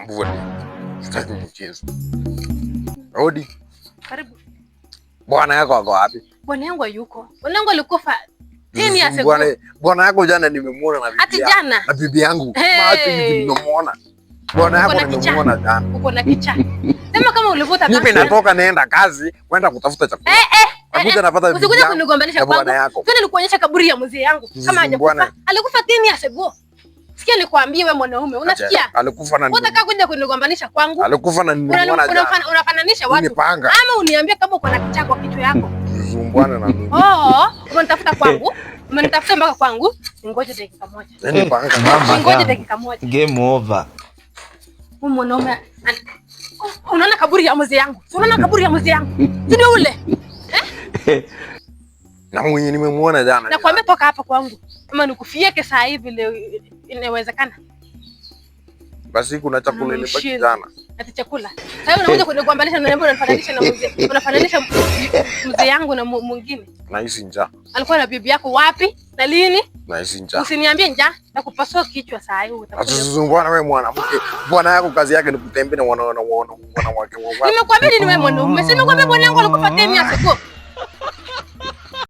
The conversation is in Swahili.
Mbona? Sitaki mchezo. Rodi. Karibu. Bwana yako ako wapi? Bwana yangu hayuko. Bwana yangu alikufa 10 years ago. Bwana yako jana nimemuona na bibi. Ati jana? Na bibi yangu. Hey. Macho hivi nimemuona. Bwana yako nimemuona jana. Uko na kichaa. Sema kama ulivuta Mimi natoka naenda kazi kwenda kutafuta chakula. Nakuja napata bibi. Usikuja kunigombanisha kwangu. Bwana yako. Tena nikuonyesha kaburi ya mzee yangu kama hajakufa. Alikufa 10 years ago. Sikia nikwambie wewe mwanaume, unasikia? Alikufa na nini? Unataka kuja kunigombanisha kwangu? Alikufa na nini? Unafananisha watu. Ama uniambie kama uko na kichaa kwa kichwa yako. Zumbwana na mimi. Oh, umenitafuta kwangu? Umenitafuta mpaka kwangu? Ngoja dakika moja. Yaani panga. Ngoja dakika moja. Game over. Huyu mwanaume unaona kaburi ya mzee yangu? Unaona kaburi ya mzee yangu? Si ndio ule? Eh? Na mwenye nimemuona jana. Nakwambia toka hapa kwangu. Ama nikufieke saa hivi leo inawezekana. Basi kuna chakula ilibaki jana. Ati chakula. Sasa unakuja kunigombanisha na niambia unafananisha na mzee. Unafananisha mzee yangu na mwingine. Nahisi njaa. Alikuwa na bibi yako wapi? Na lini? Nahisi njaa. Usiniambie njaa, nakupasua kichwa saa hii utakuja. Usizungwana wewe mwanamke. Bwana yako kazi yake ni kutembea na wanawake. Nimekuambia nini wewe mwanaume? Si nimekuambia bwana yangu alikufa 10 years ago.